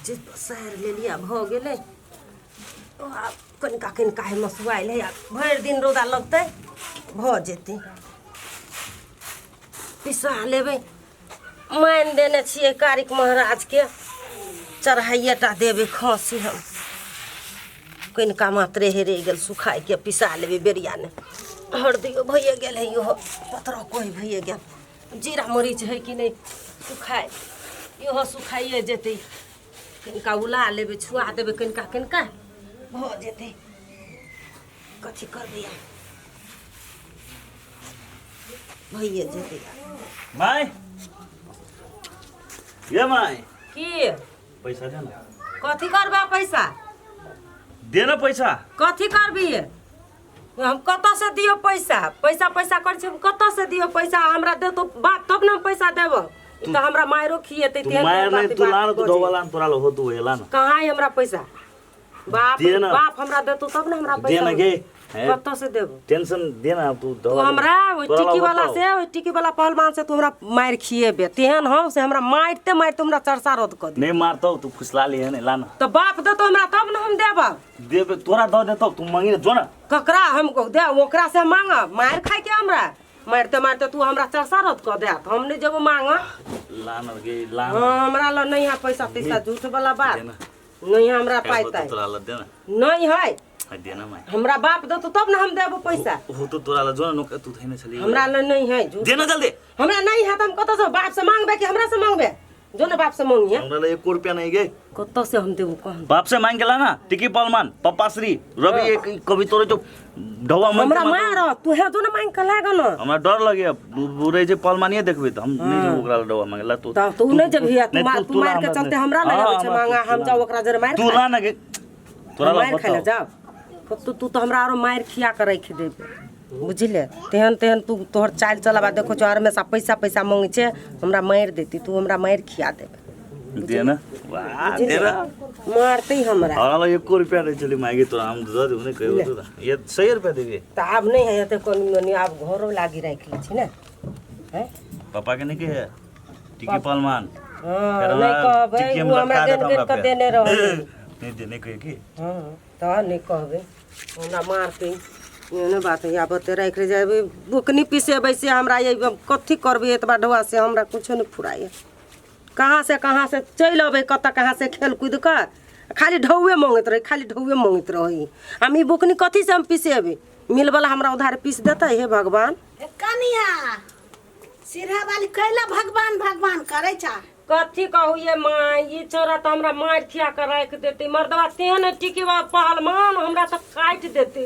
चीज पसारि लेलियै भऽ गेलै। आब कनिका कनिका हे मसुआयल है, आब भरि दिन रौदा लगतै भऽ जेतै, पिसा लेबै। मानि देने छियै कारिक महाराजके, चढ़ाइए टा देबै खसी। हम कनिका मात्रे हे रहि गेल सुखाइके, पिसा लेबै बेरिया नहि। हरदियो भइए गेल है, इहो पतरो कोइ भइए गेल। जीरा मरीच है कि नहि सुखाय, इहो सुखाइए जेतै। कनिका उला लेबै, छुआ देबै कनिका कनिका, भऽ जेतै। कथी करबै आब, भइए जेतै। माय ये माय। की? पैसा दे ना। कथी करबा पैसा? दे ना पैसा। कथी करबी? हम कतऽ से दियौ पैसा? पैसा पैसा करै छी, हम कतऽ से दियौ पैसा? हमरा देतो बाप तब ने हम पैसा देबो। ई तऽ हमरा मायरो खिएतै। तू तेहन मार तेहन नहीं बात तू ला ना, तू बजै। ढोवा ला ना, तोरा लो हो तू ला ना। कहाँ है हमरा पैसा? बाप दे ना। बाप हमरा देतो तब ने हमरा दे पैसा। ना गे हैं? कतऽ से देबो? टेंशन दे ना तू। तू हमरा ओहि तोरा टिकी ला वाला बताओ। से, ओहि टिकी वाला पहलवान से तू हमरा मारि खिएबे, तेहन हौ से हमरा मारिते मारिते हमरा चरसा रद्द कऽ दे। नहीं मारतो, तू फुसला लिए नहीं ला ना। तऽ बाप देतो हमरा तब ने हम देबो। देबे, तोरा दऽ देतौ, तू मांगी जो ना। ककरा हम दे? ओकरा से मांगब मारि खाइके? हमरा मारिते मारिते तू हमरा चरसा रद्द कऽ देत, हम नहि जेबो मांगऽ। ला ना गे, ला ना। हाँ, हमरा लग नहीं है पैसा तैसा, झूठ वाला बात। देना। नहीं है हमरा पाइ हो तो ताइ। तोरा ला देना। नहीं है। हाँ, देना माय। हमरा बाप देतो तब ने हम देबो पैसा। हो तो तोरा ला जो ना, नोक तू थैने छली। हमरा लग नहीं है, झूठ। देना जल्दी। हमरा नहीं है तऽ हम कतऽ से बाप से मांगबे कि हमरा से मांगबे? जो ने बाप से मांगिए। हमरा ला एको रुपया नहीं गे। कतऽ से हम देबो कह? बाप से मांग के ला ना। टिकी पहलवान पप्पाश्री रवि एक कभी तोरे जो ढौवा मांग हमरा के मार। मार तू है, जो ने मांग के लाग न। हमरा डर लगे बुरे जे पहलवानिए देखबे त हम नहीं जेबो ओकरा ला ढौवा मांगे ला। तू तऽ तू नहीं जेबही आ तू नहीं, मार तू ला मार के हमरा चलते नहीं। हमरा लग हाँ, आबै छै हमरा मांगा, तू हम ला। जाउ ओकरा जरे मारि तू खाइ। ला ना गे, तोरा ला मारि खाइ लए बताओ। जाउ तू, तू तऽ हमरा आरो मारि खिया के राखि देबे, बुझले? तेहन तेहन तू तोहर चालि चलाबा देखो छौ, हमेशा पैसा पैसा मांगै छै। हमरा मारि देती तू, हमरा मारि खिया देबे। दे ना, वाह, दे ना। मारतै हमरा। हमरा लग एको रुपया नहीं चली मांगी तोरा हम दऽ देबो, नहीं कहियो तो ये 100 रुपया देबे। तऽ आब नहि है एते कनी मनी, आब घरो लागी राखि लै छी ने हैं? पापा के नहीं कहे टिकी पहलवान। हँ। फेर नहि हमरा कहबै। टिकी ओ में हमरा लटका देन देत देन हमरा कऽ फेर। देने रहै। नहीं दे, नहीं कहे की। हँ तऽ नहि कहबै, हमरा मारतै। एहने बात है। आब ओते राखि जेबै बुकनी पिसेबै से हमरा ये कथी करबै एतबा ढौआ से? हमरा कुछो नहि फुराइए। कहाँ से कहाँ से चलि अबै, कतऽ कहाँ से खेल कूद कऽ, खाली ढौए मङ्गैत रहै, खाली ढौए मङ्गैत रहै। हम ई बुकनी कथी से हम पिसेबै? मिलवला हमरा उधार पीस देतै? हे भगवान। हे कनिया, सिरहा वाली, कैला भगवान भगवान करै छा? कथी कहू ये माँ, ई छौड़ा तऽ हमरा मारि खिया कऽ राखि देतै। मर्दबा तेहन है टिकी पहलवान, हमरा तऽ काटि देतै।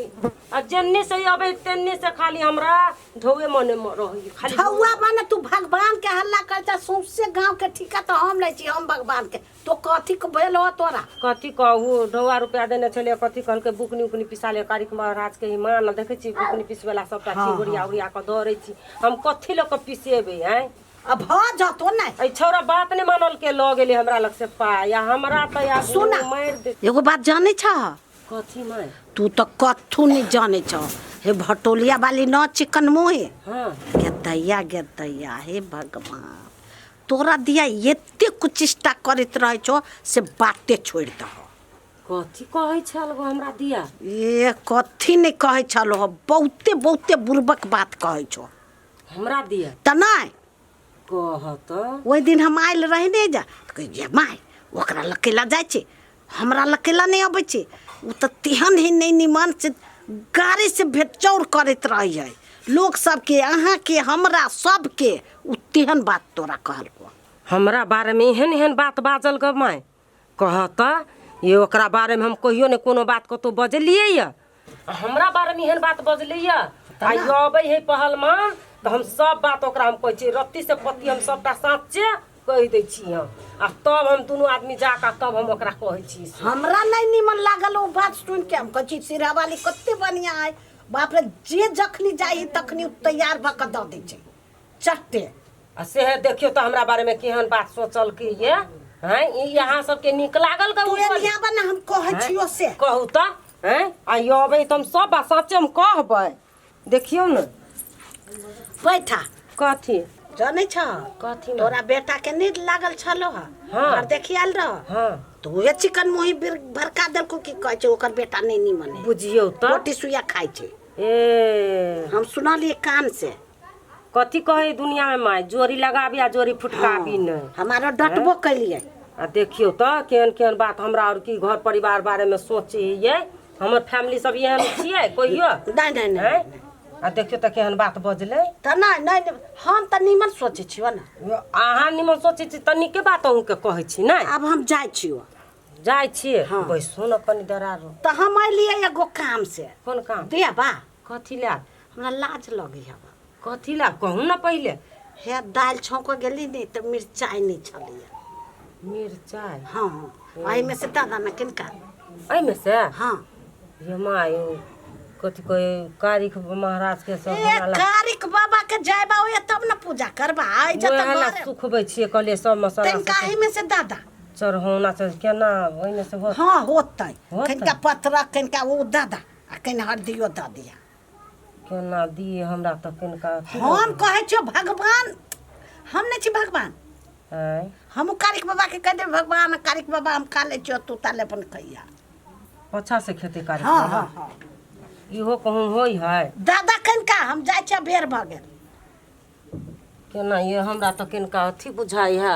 आ जेन्नी से अबै तेन्नी से खाली हमरा ढौए मने रहै खाली। ढौआ बने तू भगवान के हल्ला करै छा सौंसे गांव के। ठीका तऽ हम लै छी, हम भगवान के तो कथी के भेल हो तोरा? कथी कहू, ढौआ रुपया देने छलियै, कथी कहलकै, बुकनी उकनी पिसा ले कारिक महाराज के ही मान। देखै छी बुकनी पिसबेला सबटा छी ओरिया ओरिया कऽ दौड़ै छी। हम कथी लऽ कऽ पिसेबै आँय? आ भऽ जतो ने। एहि छौड़ा बात नहि मानल के लऽ गेलै हमरा लग से पाइ आ हमरा तऽ आब सुना। मारि दे। एगो बात जानै छह? कथी माय? तू तऽ कथू नहि जानै छह। हे भटोलिया वाली न चिकन मुँहे। हाँ। गे दैया, गे दैया, हे भगवान, तोरा दिया एते कुचिष्टा करैत रहै छौ से बाते छोड़ि दह। कथी कहै छल गो हमरा दिया? ए कथी नहि कहै छल हो, बहुते बहुते बुड़बक बात कहै छौ। हमरा दिया? तऽ नहि। कहत। ओहि दिन हम आयल रही ने जा तऽ कहै जे माय, ओकरा लग कैला जाइ छै, हमरा लग कैला नहि अबै छै? ओ तऽ तेहन ही नहि निमन से गाड़ी से भेटचौर करैत रहै है लोक सबके, अहाँके, हमरा सबके। ओ तेहन बात तोरा कहलको। हमरा बारेमे एहन एहन बात बाजल गो माय? कहत ये, ओकरा बारेमे हम कहियो नहि कोनो बात कतहु बजलियै यऽ, हमरा बारेमे एहन बात बजलै यऽ। आ ई अबै है पहलमान तऽ हम सब बात ओकरा हम कहै छियै, रत्ती से पत्ती हम सबटा साँचे कहि दै छी हम। आ तब हम दुनू आदमी जाकऽ तब हम ओकरा कहै छी से। हमरा नहि निमन लागल ओ बात सुनि के। हम कहै छी सिरहा वाली कते बढ़िया है, बाप रे, जे जखनी जाइ तखनी ओ तैयार भऽ कऽ दऽ दै छै चट्टे। आ सेहे देखियौ तऽ हमरा बारेमे केहन बात सोचलकै ये हैं। ई अहाँ सबके नीक लागल गऽ? तू ऊपर? एनिया बा ने, हम कहै छियो से। कहू तऽ हैं। आ ई अबै तऽ हम सब बात साँचे हम कहबै, देखियौ ने। बैठा। कथी? जानै छ कथी माय? तोरा बेटा के नींद लागल छलो ह। हाँ। घर देखी आयल रह। हाँ। तो उहे चिकन मुही भड़का देलको की कहै छै ओकर बेटा नहि नीमन है। बुझियौ तऽ। रोटी सुइया खाइ छै। ए हम सुनलियै कान से। कथी कहै दुनिया में माय, जोरी लगाबी आ जोरी फुटकाबी नहि। हमारो डटबो कैलियै। आ देखियौ तऽ केहन केहन बात हमरा आओर की घर परिवार बारे में सोचैयै। हमर फैमिली सब एहन छियै कहियो? नहि नहि नहि। आँय? आ देखियौ तऽ केहन बात बजलै। तऽ नहि नहि नहि, हम तऽ नीमन सोचै छियौ ने। अहाँ निमन सोचै छी तऽ नीके बात अहूँके कहै छी नहि? आब हम जाइ छियौ। जाइ छियै? हाँ। बैसू ने कनि देर आरो। तऽ हम एलियै एगो काम से। कोन काम? दिया बा। कथी लए? हमरा लाज लगै हब। कथी लए कहू ने पहिले। हे दालि छौंकऽ गेली ने तऽ मिरचाइ नहि छलैया। मिरचाइ? हाँ, एहिमे से दादा ने किनका। एहिमे से? हाँ। ये माय, कथी कहै कारिख महाराज के सब ए हमरा लग- कारिक बाबा के जायबा होइए तब ने पूजा करबा। आइ जतऽ ओएह ला घरे। सुखबै छियै, कहलियै सब मसाला तनिका सब एहिमे से दादा। चढ़ौना छै केना ओहिमे से होत? हाँ होतै। होतै। कनिका पत्रक कनिका ओ दादा आ कनि हरदियो दऽ दिया। केना दिए हमरा तऽ कनिका अथी। हम कहै छियौ भगवान, हम नहि छी भगवान। आँय? हम कारिक बाबा के कहि देबै भगवान कारिक बाबा हम खा लै छियौ, तू ताले अपन खइया। अच्छा से खेती कारिक हाँ, बाबा? हाँ, हाँ। इहो कहूँ होइ है? दादा कनिका हम जाइ छियै, बेर भऽ गेल। केना ये हमरा तऽ कनिका अथी बुझाइ है।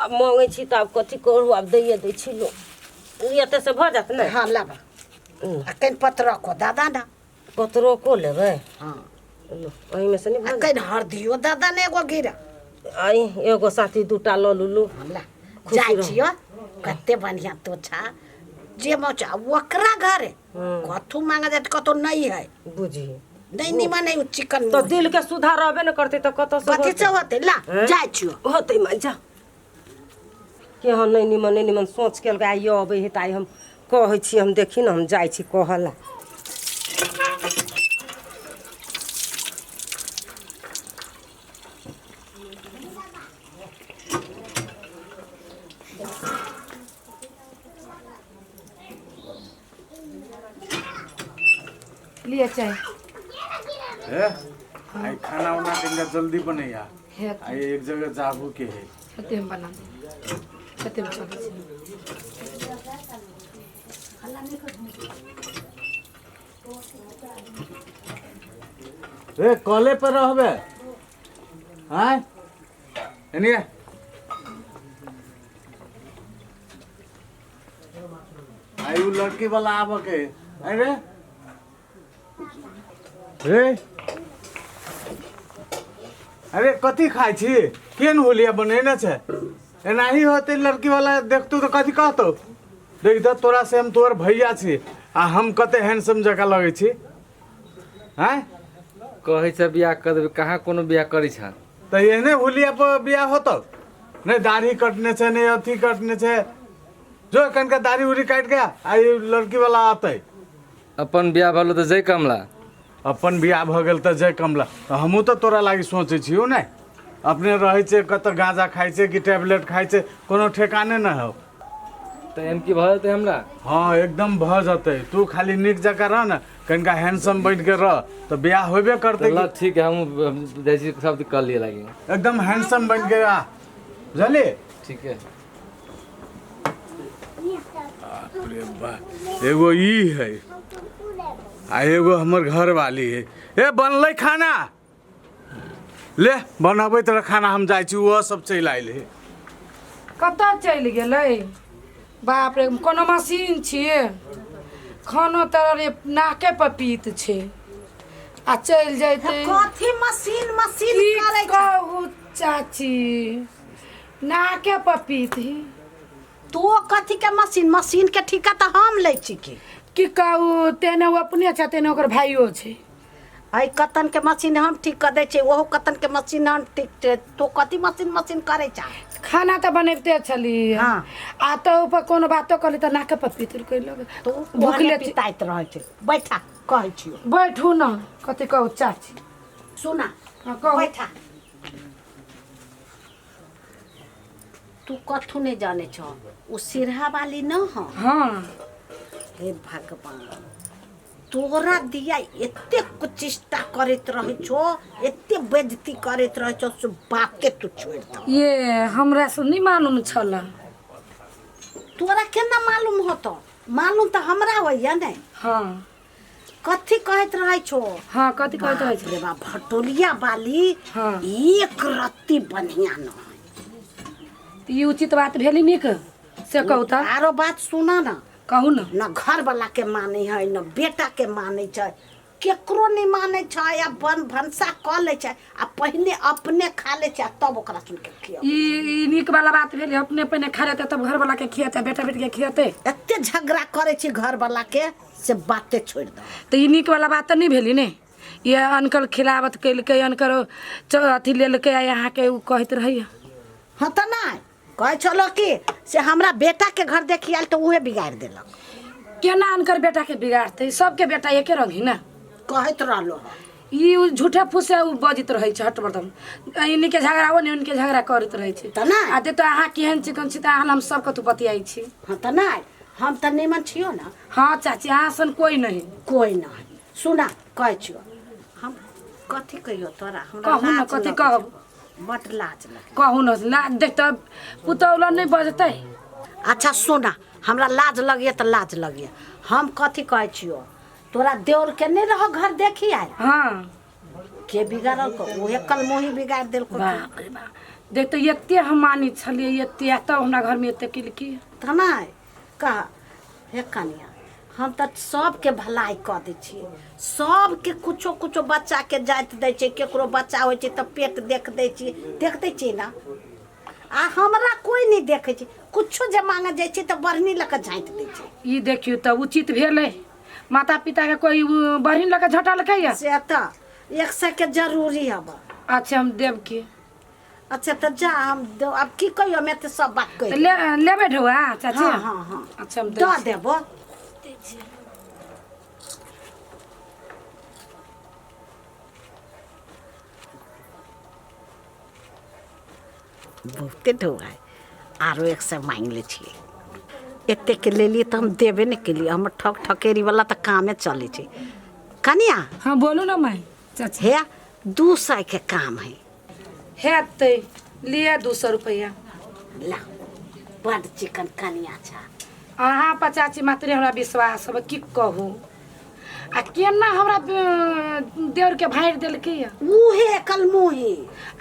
आब मांगै छी तऽ आब कथी करू, आब दैए दै छी लो। एते से भऽ जायत ने? हाँ लाबा। आ कनि पत्रको दादा ने। पत्रको लेबै? हाँ। लो, ओहिमे से नहि आ भऽ कनि हरदियो दादा ने एगो गिरा। आइ एगो साथी दूटा लऽ लूलू। ला, खुशी जाइ रहू। छियो कते बढ़िया तो छा जे मौचा ओकरा घरे कथू मांगे जात कतौ नहीं है। बुझी नहीं निमन है उ चिकन। तऽ दिल के सुधार रहबे ने करतै तऽ कतऽ से कथी से होतै? होतै? ला हैं? जाइ छियो। होतै माय जा। केहन नहि निमन नहि निमन सोच केलकै। आइ अबै है तऽ आइ हम कहै छी, हम देखी ने हम जाइ छी कहऽ ला। लिअ चाय। ए आई खाना उना कनिका जल्दी बनैया। हे। आई एक जगह जाबू के है। कते हम बना देब, कते हम चलै छी। ए कॉले पर रहबे? आय एनिए आई उ लड़की वाला आबऽ के है। अरे रे अरे कथी खाइ छी? केहन होलिया बनेने छै? एनाही होतै लड़की वाला देखतौ तऽ कथी कहतौ? देख तऽ तोरा से हम तोहर भैया छी आ हम कते हैंडसम जकाँ लगै छी। आँय कहै छै बियाह कर देबै, कहाँ कोनो बियाह करै छ? तऽ एहने हुलिया पर बियाह होतौ? नहि दाढ़ी कटने छै नहि अथी कटने छै। जो कनिका दाढ़ी उड़ी काटि के आ ई लड़की वाला अतै। अपन बियाह भेलो तऽ जय कमला। अपन बियाह भऽ गेल तऽ जय कमला। तऽ हमहूँ तऽ तोरा लागि सोचै छियौ ने, अपने रहै छै कतऽ गाँजा खाइ छै कि टैबलेट खाइ छै, कोनो ठेकाने नहि हौ। तऽ एहन की भऽ जेतै हमरा? हाँ एकदम भऽ जेतै। तू खाली नीक जकाँ रह ने, कनिका हैंडसम बनि के रह तऽ बियाह होबे करतै। तऽ ल ठीक है, हमहूँ जाइ छी सब कऽ लिए लागि। एकदम हैंडसम बनि के आ, बुझलियै? ठीक है। बाप रे बाप, एगो ई है आ एगो हमर घरवाली है। ए बनलै खाना? ले बनबैत रह खाना, हम जाइ छी। ओहो सब चलि आयल है। कतऽ चलि गेलै? बाप रे, कोनो मशीन छियै? खानो तऽ रे नाके पर पीत छै आ चलि जैतै। कथी मशीन मशीन की करै छै? कहू चाची, नाके पर पीत ही। तू कथी के मशीन? मशीन के ठीका तऽ हम लै छी की। की कहू, तेने ओ अपने छै तेने ओकर भाइयो छै। एहि कतन के मशीन हम ठीक कऽ दै छियै, ओहो कतन के मशीन हम ठीक छै। तू कथी मशीन मशीन करै छा? खाना तऽ बनबिते छली। हाँ। आ तऽ ऊपर कोनो बातो कहली तऽ नाके पर पीत कैलक। तू भुखले भुखले छी। पिताइत रहै छै। बैठा कहै छियौ। बैठू ने, कथी कहू चाची। सुना। हाँ, कहू। बैठा। तू कथू नहि जानै छौ, ओ सिरहा वाली न हँ। हाँ। हे भगवान, तोरा दिया एते कुचिष्टा करैत रहै छौ, एते बेइज्जती करैत रहै छौ, से बाते तू छोड़ि दह। ये हमरा से नहीं मालूम छल। तोरा केना मालूम होतो? मालूम तऽ हमरा होइया ने। हाँ। कथी कहैत रहै छौ? हाँ, कथी कहैत रहै बाप रे बाप, भटोलिया वाली। हाँ। एक रत्ती बढ़िया न है। तऽ ई उचित बात भेली नीक से कहू तऽ? आरो बात सुन न। कहू न। न घर वाला के मानै है, न बेटा के मानै छै, केकरो नहि मानै छै। आ बन भनसा कऽ लै छै आ पहिने अपने खा लै छै आ तब ओकरा सुन के खियाबै। ई नीक वाला बात भेलै? अपने पहिने खा लेतै तब घर वाला के खियेतै, बेटा बेटी के खियेतै। एते झगड़ा करै छै घर वाला के से बाते छोड़ि दह। तऽ ई नीक वाला बात तऽ नहि भेली ने। ये अनकर खिलावत केलकै, अनकर अथी लेलकै आ अहाँके ओ कहैत रहैया। हँ तऽ नहि कहै छलो कि से हमरा बेटाके घर देखी आयल तऽ उहे बिगाड़ि देलक। केना अनकर बेटाके बिगाड़तै? सबके बेटा एके रंग ही ने। कहैत रहलो हँ। ई उ झूठे फूसे उ बजैत रहै छै हटबरदम, इनके झगड़ा ओ ने उनके झगड़ा करैत रहै छै। तऽ नहि। आ दे तऽ अहाँ केहन चिकन छी तऽ अहाँ हम सब कतौ बतियाइ छी। हँ तऽ नहि, हम तऽ निमन छियौ ने। हाँ चाची, अहाँ सन कोई नहीं। कोई नहीं। सुना, कहै छियौ हम कथी कहियौ तोरा, हमरा कहू ने। लाज कथी लगै कहब? छौ, बड लाज लगै। कहू ने, लाज देख तऽ पुतहु लग नहि बजतै। अच्छा सुना, हमरा लाज लगैए तऽ लाज लगैए। हम कथी कहै छियौ, तोरा देउरके नहि रह घर देखी आयल? हाँ। के बिगाड़लको? उहे कलमोही बिगाड़ि देलको। बाप रे बाप, देख तऽ एते हम मानै छलियै एते, आ तब हमरा घरमे एते केलकै। तऽ नहि कह हे कनिया, हम तऽ सबके भलाई कऽ दै छियै, सबके कुछो कुछो बच्चाके जाति दै छियै, केकरो बच्चा होइ छै तऽ पेट देख दै छियै, देख दै छियै ने। आ हमरा कोइ नहि देखै छै, कुछो जे मांगे जाइ छियै तऽ बढ़नी लऽ कऽ झाँटि दै छै। ई देखियौ तऽ उचित भेलै? माता पिताके कोइ बहिन लऽ कऽ झटलकै या? से तऽ 100 के जरूरी हब। अच्छा, हम देब की। अच्छा तऽ जा, हम आब की कहियो, हम एते सब बात कहि तऽ ले लेबै ढौआ चाची? हाँ। अच्छा, हम दै दऽ छी। देबो। बहुते ढौआ है, आरो 100 मांगि लै छियै। एतेक लेलियै तऽ हम देबे नहि केलियै। हमर ठक ठकेरी वाला तऽ कामे चलै छै कनिया। हाँ, बोलू ने माय चाची। हे, 200 के काम है। हेतै, लिअ 200 रुपैआ। ला, बड चिकन कनिया छ। अहाँ पर चाची मात्रे हमरा विश्वास हब, की कहू। आ केना हमरा देउरके भाड़ि देलकै या? उहे कलमोही।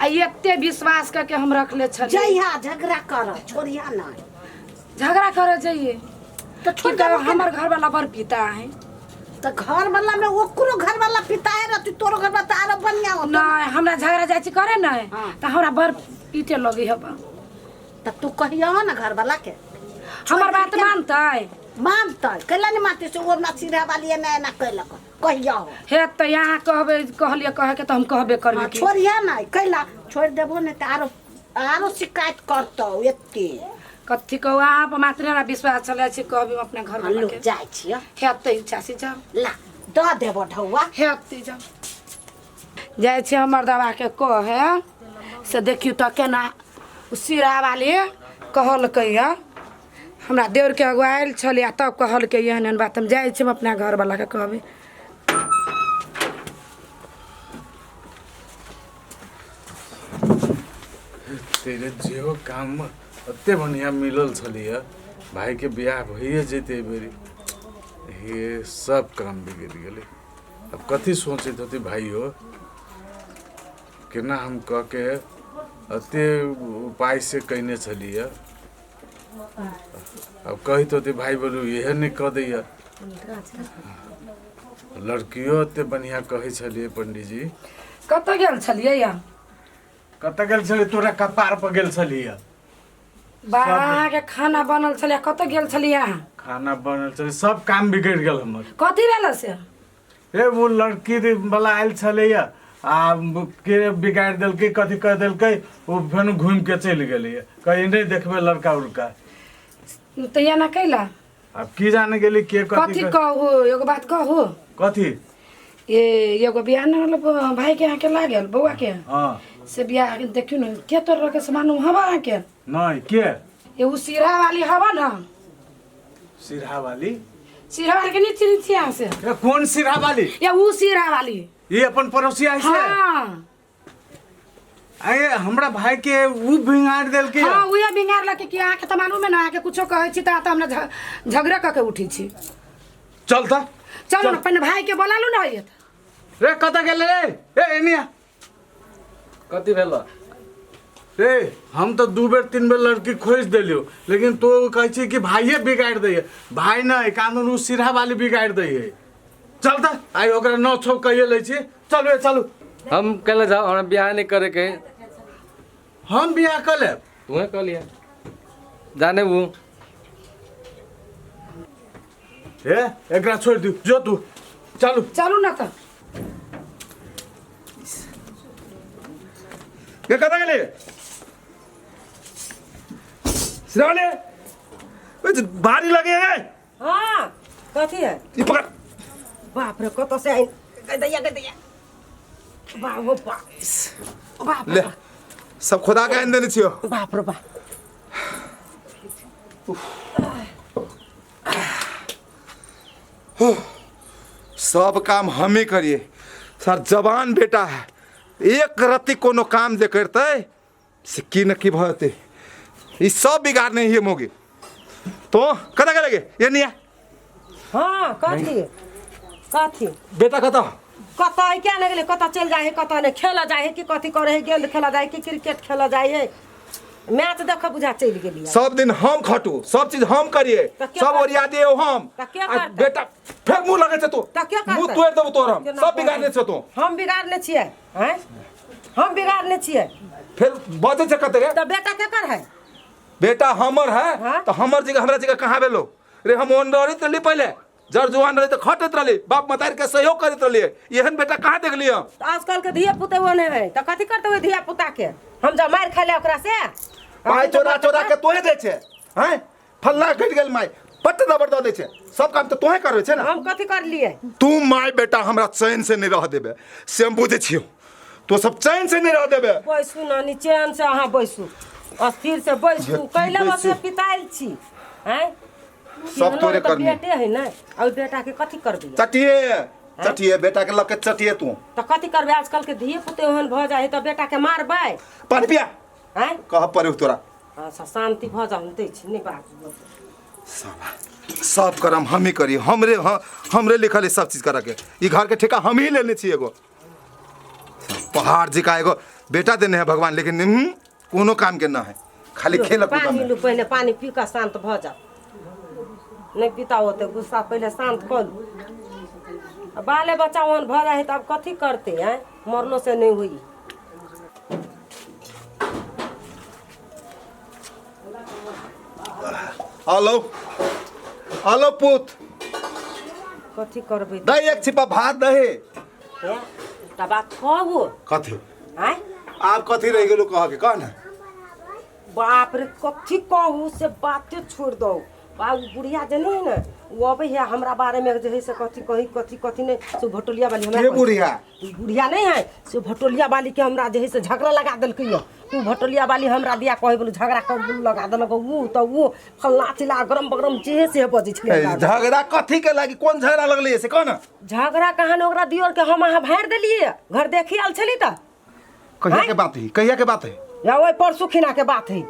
आ एते विश्वास करके हम रखले छलियै। जइहा झगड़ा कर, छोड़िया नहीं। झगड़ा करे जाइए तऽ की छोड़ कहू, देबो केना? हमर घरवाला बड़ पिता है। तऽ घर वाला में ओकरो घर वाला पिता है रहती, तोरो घर वाला तऽ आरो बढ़िया होतो। नहीं, हमरा झगड़ा जाइ छी करे नहीं हाँ। तऽ हमरा बड़ पीटे लगे हब। तऽ तू कहियो ना घर वाला के। हमर बात मानतै? मानतै, कैला नहीं मानतै? से ओ अपना सीधा वाली एना एना कैलक, कहियो। हे तऽ यहाँ कहबै, कहलियै कहे के तऽ हम कहबे करबै हाँ, की। छोड़िया नहीं, कैला छोड़ देबो नहीं तऽ आरो आरो शिकायत करतौ एते। कथी कहू, अहाँ पर मात्रे हमरा विश्वास चलै छै, कहबै हम अपना घर हाँ, वाला लोग के। जाइ छियै। हेतै चाची, जाउ। ला, दऽ देबो ढौआ। हेतै, जाउ। जाइ छी हमर दबाके कहे से देखियौ तऽ केना ओ सीरा वाली कहलकै यऽ, हमरा देउरके अगुआ आयल छलै आ तब कहलकै एहन एहन बात। हम जाइ छी, हम अपना घरवलाके कहबै। तेरे जेहो काम एते बढ़िआँ मिलल छलैए, भाइके बियाह भइए जेतै एहि बेरी, हे सब काम बिगड़ि गेलै। आब कथी सोचैत होतै भाइयो, केना हम कऽ के एते उपाय से कयने छलियै। आब कहैत होतै भाइ, बोलू इहे नहि कऽ दैए। लड़कियो एते बढ़िआँ कहै छलियै पंडीजी। कतऽ गेल छलियै या? कतऽ गेल छलियै? तोरा कपार पर गेल छलियै। बा, अहाँके खाना बनल छलै, कतऽ गेल छलियै अहाँ? खाना बनल छलै, सब काम बिगड़ि गेल हमर। कथी भेल से? हे, वो लड़की वाला आयल छलैया आ के बिगाड़ि देलकै, कथी कह देलकै, ओ फेर घूमि के चलि गेलैया, कहीं नहि देखबै लड़का उड़का। तऽ एना कैला? आब की जाने गेली के कथी। कथी कहू, एगो बात कहू? कथी? ए एगो बियाह ने होल भाई के अहाँके लागल बौआ के? हाँ। से बियाह देखियौ ने, के तोर के सामान हवा अहाँके? नहीं, के? ए उ सीरा वाली हवा न। सिरहा वाली? सिरहा वाली के नहीं चिन्है छियै अहाँ से? ए, कोन सिरहा वाली? या ऊ सिरहा वाली। ई अपन पड़ोसी आई से? हाँ। अरे हमरा भाई के ऊ बिगाड़ देलकै। हाँ, उहे बिगाड़ लके कि अहाँके तऽ मालूम है ना, अहाँके कुछो कहै छी तऽ हमरा झगड़ा कऽ के उठै छी। चल तऽ। चलू ने, पहिने भाई के बोला लू ने। होइए रे, कतऽ गेलै रे? ए, एने आ। कथी भेल? रे, हम तऽ 2 बेर 3 बेर लड़की खोजि देलियौ, लेकिन तो कहै छी कि भाइये बिगाड़ि दैये। भाय नहि, कानून उ सिरहा वाली बिगाड़ि दैये। चल तऽ आइ ओकरा 9 छौ कहिए लै छी। चलू ए, चलू। हम कैले जाओ, हमरा बियाह नहीं करे के। हम बियाह कऽ लेब। तुहे कह लिया जाने वो। ए, एकरा छोड़ि दियौ, जो तू, चलू। चलू ने तऽ। के कतऽ गेलै श्रावणे? ओइ जे भारी लगे है। हाँ, कथी है? ई पकड़। बाप रे, कतऽ से आइन गदैया गदैया, बाप हो बाप, बाप। ले, सब खुदा के आनि देने छियो। बाप रे बाप। सब काम हमी करिए सर, जवान बेटा है, एक रत्ती कोनो काम जे करतै से की न की भऽ जेतै। ई सब बिगाड़ने हिये मोगी। तो कतऽ गेलै गे? ये निया। हाँ, कथी कथी? बेटा कतऽ? कतऽ क्या नहि गेलै, कतऽ चलि जाइ है, कतऽ नहि खेलऽ जाइ है कि कथी करै है? गेंद खेलऽ जाइ है कि क्रिकेट खेलऽ जाइ है? मैच देखऽ बुझा चलि गेलियै। सब दिन हम खटू, सब चीज हम करिए, तऽ के सब करतै? ओरिया दिए हम। तऽ के आ करतै? बेटा फेर मुँह लगै छै तू। तऽ के करतै? मुँह तोड़ि देबौ तोर हम। केना सब बिगाड़ने छौ तू। हम बिगाड़ने छियै? आँय, हम बिगाड़ने छियै? फेर बजै छै कते रे। तऽ बेटा केकर है? बेटा हमर है। हाँ? तऽ हमर जगह हमरा जगह कहाँ भेलो रे? हम ओन रहैत रहली, पहिले जर जुआन रही तऽ खटैत रहली, बाप मतारी के सहयोग करैत रहलियै। एहन बेटा कहाँ देखलियै हम? तऽ आजकल के धिया पुता ओ नहि है तऽ कथी करतै ओहि धिया पुता के? हम जब मारि खाइ ले ओकरा से। पाइ चोरा चोरा के तोहे दै छै हैं, फल्ला घटि गेल माय पट्ट दबर दऽ दै छै। सब काम तऽ तोहे करबै छै ने। हम कथी करलियै? तू माय बेटा हमरा चैन से नहीं रह देबे से हम बुझै छियौ। तो सब चैन से नहीं रह देबे। बैसू नानी, चैन से अहाँ बैसू, अस्थिर से बैसू। ये कैले बैसू? बस पितायल छी हैं। सब तोरे करनी। बेटे है ने, आ ओहि बेटा के कथी करबै? चटिए चटिए बेटा के लऽ के चटिए तू। तऽ कथी करबै? आजकल के धिये पुते ओहन भऽ जाइ है तऽ बेटा के मारबै? पानि पिया। हैं? कह पड़े तोरा। अच्छा, शान्ति भऽ जाउ, हम दै छी, नहि बाजू। साला सब करम हम ही करी, हमरे हमरे लिखल है सब चीज करऽ के। ई घर के ठेका हम ही लेने छी। एगो पहाड़ जी का एगो बेटा देने है भगवान, लेकिन कोनो काम के ना है, खाली खेल कूद पानी में। लू पहिले, पानी पी कऽ शान्त भऽ जाउ। नहि पीता होते गुस्सा, पहिले शान्त कऽ लू। आ बाले बच्चा ओहन भऽ जाइ है तऽ आब कथी करतै? आँय, मरलो से नहि होई। हेलो हेलो पुत। कथी करबै? दही एक छिपा भात दही। हे, एकटा बात कहू? कथी? आँय? आब कथी रहि गेलो कह के, कह ने। बाप रे, कथी कहू से बाते छोड़ि दौ। बा, उ बुढ़िया जे नहीं है ने, ओ अबै है हमरा बारे में जे है से कथी कही, कथी कथी नहीं, से भटोलिया वाली हमरा के कहै। बुढ़िया? उ बुढ़िया नहीं है, से भटोलिया वाली के हमरा जे है से झगड़ा लगा देलकै यऽ। उ भटोलिया वाली हमरा दिया कहै बोलू, झगड़ा कर बोलू लगा देलक। उ तऽ उ फल्लाँ चिल्लाँ गरम बगरम जे है से बजै छलै। ए, झगड़ा कथी के लागी? कोन झगड़ा लगलै से कह ने। झगड़ा कहाँ ने, ओकरा दियोर के हम अहाँ भाड़ि देलियै, घर देखी आयल छली तऽ। कहिया के बात है? कहिया के बात है? या ओहि परसू खिना के बात है।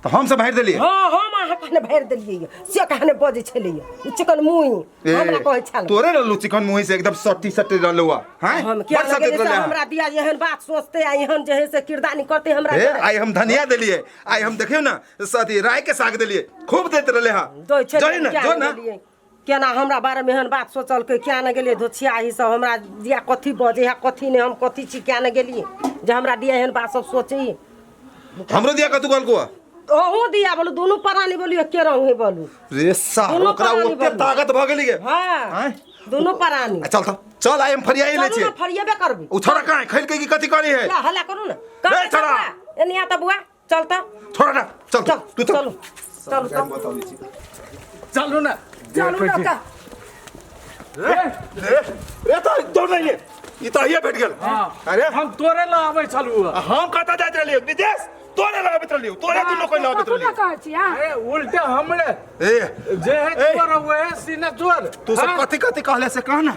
तऽ हम सब भाड़ि देलियै? हाँ, हम अहाँ कहने भाड़ि देलियै से कहने बजै छलै उ चिकन मुँह ए, हमरा कहै छल। तोरे रहलू चिकन मुँह से एकदम सट्टी सट्टी रहलू हैं। हम किया बड़ सटैत लगेलै से रहलै। हमरा दिया एहन बात सोचते आ एहन जे है से किरदानी करते हमरा। ए, आइ हम धनिया देलियै, आइ हम देखियौ ने अथी राय के साग देलियै, खूब दैत रहलै हँ। दै छै। जोही ने किया जो नहि ने। गेलियै? केना हमरा बारेमे एहन बात सोचलकै? किया नहि गेलियै? धोछिया ई सब हमरा दिया कथी बजै है, कथी नहि, हम कथी छी? किया नहि गेलियै जे हमरा दिया एहन बात सब सोचै? हमरो दिया कतू कहलको? अहूँ दिया बोलू, दुनू प्राणी बोलू, एके रंग है बोलू। रे साह, दुनू ओकरा प्राणी ओते बोलू। ताकत भऽ गेली गे? हाँ। आँय? दुनू प्राणी। आ, चल तऽ चल, आइ हम फरियाई लै चलू छियै। ने, फरियेबे करबै। ओ छोड़ा कहाँ है? खैलकै कि कथी करी है? ला, हल्ला करू ने। रे छोड़ा। एनी आ तऽ बुआ, चल तऽ। छोड़ा ना, चल। चल। तू चल। चलू चलू हम तऽ। बताबै छी। चलू ने। चलू ने तऽ। रे रे, तऽ दौड़ नहीं ई तऽ अहिए भेट गेल। हाँ। अरे हम तोरे लए आबै छलहुँ। आ हम कतऽ जाइत रहलियै? विदेश। तोरे लगाबैत रहलियौ, तोरे दुनू कोई लगाबैत कथू रहलियौ। ने कहै छी अहाँ? अरे उल्टे हमरे ए जे है ए। चोर हुए है सीना चोर। तू सब हाँ? कथी कथी कहले से कह ना।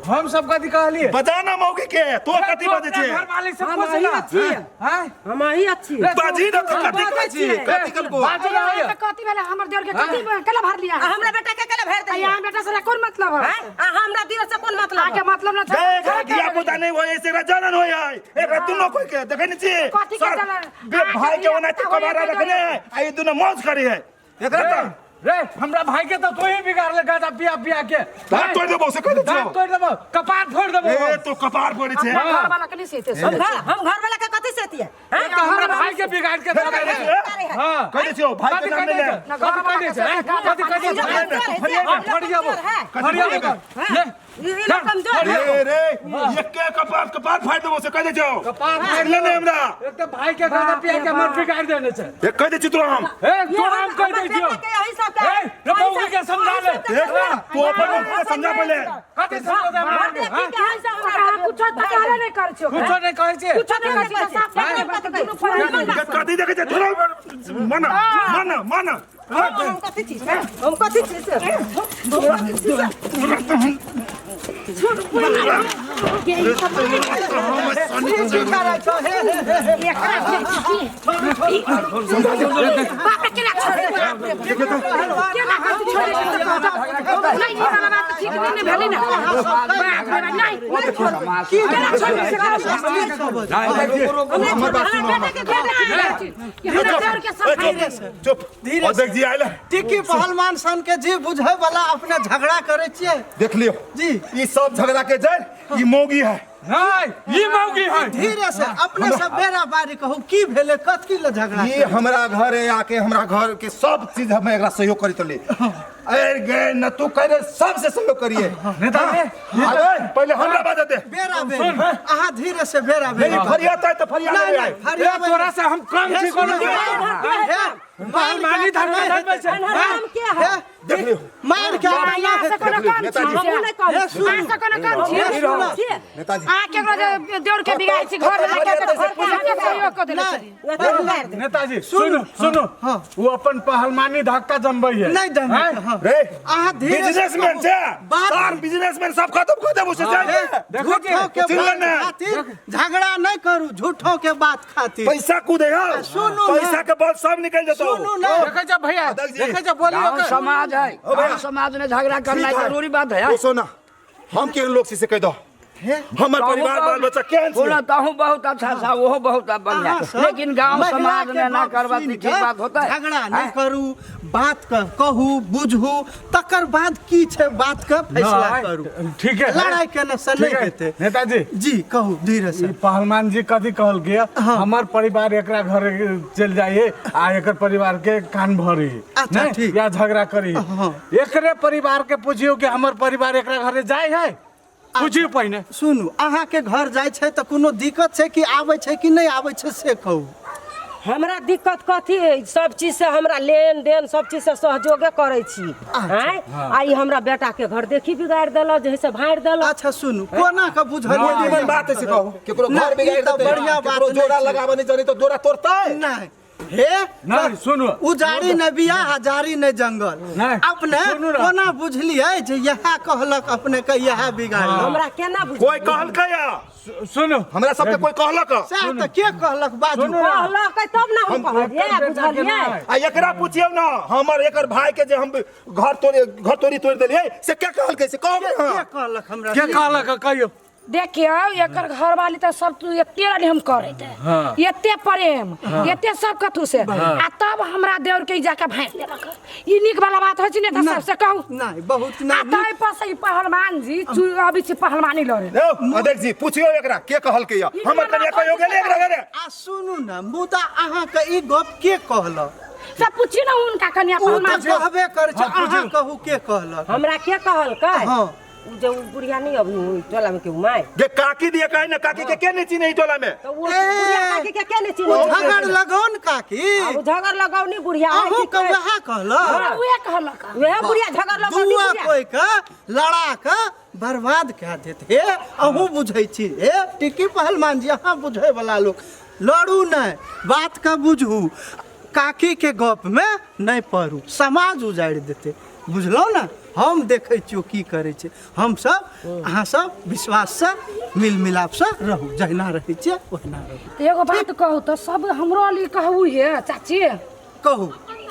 हम सब कथी कहलिए? बजा ना मौगी के, तो कथी बजै छै? घर वाली से हम पूछ अही ना। छियै। हैं? हम अही अच्छी। बाजी ना तू कथी कहै छी, कथी कहलको? बाजू ना अहाँ होइए। तऽ कथी भेलै हमर देवर के कथी केला भर लिया? आ हमरा बेटा के केला भरि आ देलियै? यहाँ बेटा से कोन मतलब है? हैं? आ हमरा दियर से कोन मतलब? अहाँके मतलब ना छै। गए घर धिया पुता नहीं होय से एकरा जनन होय है। एकरा दुनो कोई के देखै नहीं छी। कथी के सर, जनन? बे भाई के ओनाहिते अहाँके कबारा धिया रखने है आ ई दुनो मौज करी है। एकरा रे, तऽ रे हमरा भाई के तो तू ही बिगाड़ ले गाजा पिया पिया के। दाँत तोड़ि देबौ से कहि दै दाँत छियौ। तोड़ि देबौ, कपार फोड़ि देबौ। ए तो कपार फोड़ै छै। अपना घर वाला के नहीं सेते हम घर हम घर वाला के कथी से दिए? हैं? एक तऽ हमरा भाई के बिगाड़ के फेर धऽ कहि दै देने। छियौ, हाँ। कहि दै छियौ भाई के कथी नाम कहि नहि दै ले। छै? कथी कहि दै छै? हैं? कथी कहि दै छै? हाँ, फड़ियाबो। फड़ियाबो। ले। ई लोग कमजोर है। रे रे एके कपार कपार फाड़ि देबौ से कहि दै छियौ। कपार फाड़ि ले ने हमरा। एक तऽ भाई के गाजा पिया के हमर बिगाड़ देने छै। ए कहि दै छियौ तोरा हम। ए तोरा हम कहि दै छियौ। बेटा के यही सब के ए रे बौगी के समझा ले। देख तू अपन मौगी के समझा पहिले। कथी समझा दे हमरा के, हाँ? कुछो तऽ कहले नहि करै छियै ओकरा। कुछो नहि कहै छियै। कुछो नहि कहै छियै, साफ साफ बात दुनू फड़ियाबो। के कथी देखै छै तोरा मन मन मन। हम कथी छी से? हम कथी छी से? तोरा तऽ हम बाप रे, केना छोड़ि देबै? केना कथी छोड़ि देबै? नहि, ई वाला बात ठीक नहि ने भेलै ने। बाप रे बाप, नहि, नहि छोड़बै। केना छोड़बै से करू? हमर बात सुनो। बेटा के केना छी? हमरा देवर के सब चुप चुप अध्यक्ष जी आयल। टिकी पहलवान सन के जी बुझे वाला अपने झगड़ा करे छियै। देख लियो जी। ई सब झगड़ा के जड़ ई मौगी है। नहीं, ई मौगी है। धीरे से अपने सब बेरा बारी कहू की भेलै, कथी ले झगड़ा? ये हमरा घरे आके हमरा घर के सब चीज हम एकरा सहयोग करी तली। अरे गे न तू करे सबसे सहयोग करिए। नेताजी अरे पहले हमरा बात दे। बेरा बेरी अहाँ धीरे से बेरा बेरी। नहीं फरियाद है तो फरियाद नहीं ले नहीं आए। ए फरियाबै तोरा से हम कम छी कोनो। हे पहलवानी धर्म धर्म छै। हम के है? हे देख लियो मार के आना यहाँ से हेतै। कोनो कम छी? हमहूँ नहि कहब। हे सुनू अहाँ से कोनो कम छी? हे सुनू नेताजी अहाँ केकरो जे देवर के बिगाड़ै छी घर वाला के अहाँके सहयोग कऽ देने छलियै। नेताजी सुनू सुनू, वो अपन पहलवानी धक्का जमबै है। नहि जमबै छै, हाँ। रे अहाँ धीरे से बिजनेसमैन छै बात- सार बिजनेसमैन सब खत्म कर देबो से जान। हे, देखो झूठो के चिल्ला बात ना। खातिर झगड़ा नहीं करू, झूठो के बात खातिर। पैसा कूदे हो, सुनू ना। पैसा के बल सब निकल जतो। सुनू ना। देखै छ भैया, अध्यक्ष जी। देखै छ बोलियो गाँव के। समाज है, गाँव समाज में झगड़ा करना ठीक है। जरूरी बात है। ओ सोना हम केहन लोग छी से कह दो। हमर परिवार बाल बच्चा केहन छै? बोला ताहू बहुत अच्छा था, वो बहुत बढ़िया, अहाँ सब लेकिन गांव महिला समाज के में ना गप करवा सुनि ठीक के बात होता है। झगड़ा नहीं करू, बात कहू बुझू, तकर बाद की छै बात के फैसला नहीं, करू। ठीक है। लड़ाई केने से ठीक नहीं है हेतै। नेताजी जी कहू धीरे ई से। पहलवान जी कथी कहल गया? हमर परिवार एकरा घर चल जाइए आ एकर परिवार के कान भरी अच्छा, नहीं, ठीक। या झगड़ा करी। हाँ। एकरे परिवार के पूछियो कि हमर परिवार एकरा घरे जाय है? पूछियो पहिने। सुनू अहाँ के घर जाइ छै तऽ कोनो दिक्कत छै कि आबै छै कि नहि आबै छै से कहू। हमरा दिक्कत कथी है? सब चीज से हमरा लेन देन सब चीज से सहयोगे करै छी। आँय आ ई हमरा बेटा के घर देखी बिगाड़ि देलक, जे से भाड़ि देलक। अच्छा सुनू कोना के बुझलियै? कोन निमन बात है से कहू? केकरो ना, घर ई बिगाड़ तऽ देतै, बढ़िया बात केकरो नहि जोड़ा छै। लगाबऽ नहीं जानी तो जोड़ा तोड़तै। नहीं हे नहीं, सुनू। उजाड़ी न बियाह हजारी न जंगल। नहीं, अपने सुनू ना। कोना बुझलियै जे इएह कहलक अपने के इएह बिगाड़लक? हमरा केना बुझ कोई कहलकै या? सुनू हमरा सबके कोई कहलक? सएह तऽ के कहलक बाजू। सुनू ना। कहलक तब ना हम कहलियै, एकर बेटा के बुझलियै? नहि। आ एकरा पुछियौ ना, हमर एकर भाई के जे हम घर तोड़े घर तोड़ी तोड़ देलियै से के कहलकै से कहबै? के हां कहलक हमरा? के कहलक कहियो? देखियौ एकर घरवाली तऽ सब तू एते रहली हम करैत एते प्रेम एते सब कथू से, आ तब हमरा देवर के ई जाके भाँटि देलक। ई नीक वाला बात होइ छै ने? तऽ सबसे कहू नहीं बहुत आ नहीं। ताहि पर से ई पहलवान जी अबै छै पहलवानी लड़े। अध्यक्ष जी पुछियौ एकरा के कहलकै या? हमर कनिया कहियो गेलै एकरा घरे? आ सुनू ने, मुदा अहाँके ई गप के कहलक? सब पूछियो ने हुनका कनिया ओ तऽ पहलवान जी। कहबे करै छै, अहाँ कहू के कहलक? हमरा के कहलकै? हाँ। उ जे उ बुढ़िया नहीं अभी उ टोला में के उ my गे काकी दिया काहे ना, काकी के के नहीं चिन्है टोला में? तो वो बुढ़िया काकी के के नहीं चिन्है? ओ झगड़ लगौन काकी। अब झगड़ लगौनी बुढ़िया है अहूँ कि के वएह कहलक? उहे कहलक। वएह बुढ़िया झगड़ लगौनी दुआ बुढ़िया। कोई के लड़ा के बर्बाद कए देत। हे अहूँ बुझै छी, हे टिकी पहलवान जी अहाँ बुझै वाला लोक। लड़ू नहि, बातके बुझू, काकीके गपमे नहि पड़ू, समाज उजाड़ि देतै, बुझलहुँ ने? हम देखै छियौ की करै छै। हमसब अहाँ सब विश्वाससँ मिल मिलापसँ रहू, जहिना रहै छियै ओहिना रहू। तऽ एगो बात कहू तऽ सब हमरो लिए कहू हे चाची। कहू।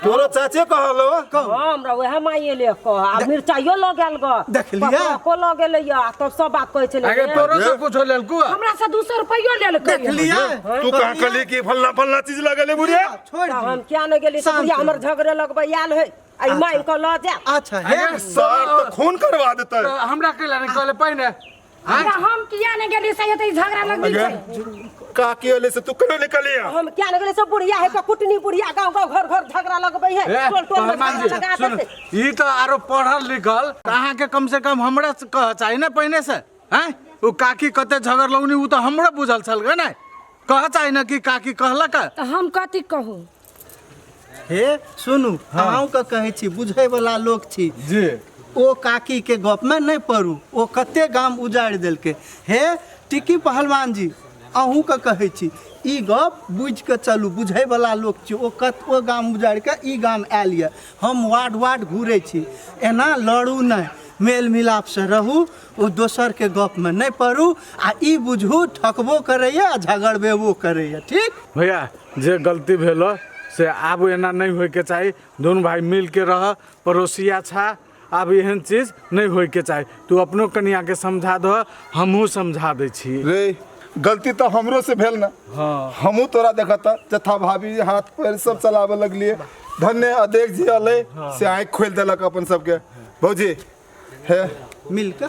तोरो चाचे कहलो। कहू। हाँ, हमरा वएह माइए ले कह आ मिरचाइयो लऽ गेल ग, देखलियै? पकड़को लऽ गेलै आ तब सब बात कहै छलै। आगे तोरो से कुछो लेलकू? हमरा से 200 रुपैयो लेलकै। देखलियै? तू कहाँ कहली कि फल्ला फल्ला चीज लगेले बुढ़िया? छोड़ि तऽ दियौ। हम किया नहि गेली? शान्त बुढ़िया रहू। हमर झगड़े लगबै आयल है, आ ई मांगि कऽ लऽ जाय। अच्छा हे सर तऽ खून करवा देतै। तऽ हमरा कैला नहि कहले पहिने? हमरा हम किया नहि गेली से हेतै झगड़ा लगबै छै। काकी अले से तू केना निकलिया? हम किया नहि गेली से बुढ़िया है कुटनी बुढ़िया गाँव गाँव घर घर झगड़ा लगबै है, ए, टोल टोल में पहलवान जी, झगड़ा लगा सुन, देतै। ई तऽ आरो पढ़ल लिखल तऽ अहाँके कम से कम हमरा से कह चाही ने पहिने से। हैं ओ काकी कते झगड़ लगनी ओ तऽ हमरो बुझल छल गे, ने कह चाही ने कि काकी कहलक? तऽ हम कथी कहू? हे सुनू, अहूँके कहै छी, बुझैवला लोक छी जी। ओ काकीके गपमे नहि पड़ू, ओ कते गाम उजाड़ि देलकै। हे टिकी पहलवान जी, अहूँके कहै छी, ई गप बुझिकऽ चलू, बुझैवला लोक छी। ओ कत ओ गाम उजाड़ि कऽ ई गाम आयल यऽ, हम वार्ड वार्ड घुरै छी। एना लड़ू नहि, मेल मिलापसँ रहू, ओ दोसरके गपमे नहि पड़ू आ ई बुझू ठकबो करैए आ झगड़बेबो करैए। ठीक भैया, जे गलती भेलो से आब एना नहि होइके चाही। दुनू भाई मिल के रह, पड़ोसिया छा, आब एहन चीज नहि होइके चाही। तू अपनो कनिया के समझा दह, हमहूँ समझा दै छी। रे गलती तऽ हमरो से भेल ना। हाँ। हमहूँ तोरा देखत जथा भाभी हाथ पैर सब चलाबे लगलिए। धन्य अध्यक्ष जी अले से आँखि खोलि देलक अपन सबके। भौजी हे मिलके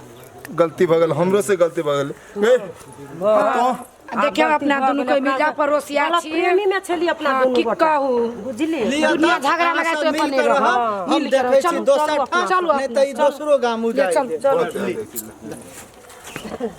गलती भऽ गेल, हमरो से गलती भऽ गेल। ए, तो देखियौ अपना दुनू के मिल पड़ोसिया छी, प्रेमी में छली अपना हाँ, दुनू की गोटा। कहू? बुझली? लिअ दुनिया तऽ झगड़ा अहाँ लगा सब तो मिल अपन कऽ रहब। रहब, हम मिल के रहब। देखै छी चलू, दोसर चलू ठाम, चलू नहि तऽ ई अपना, दोसरो गाम ले उजाड़ि चलू देत। चलू।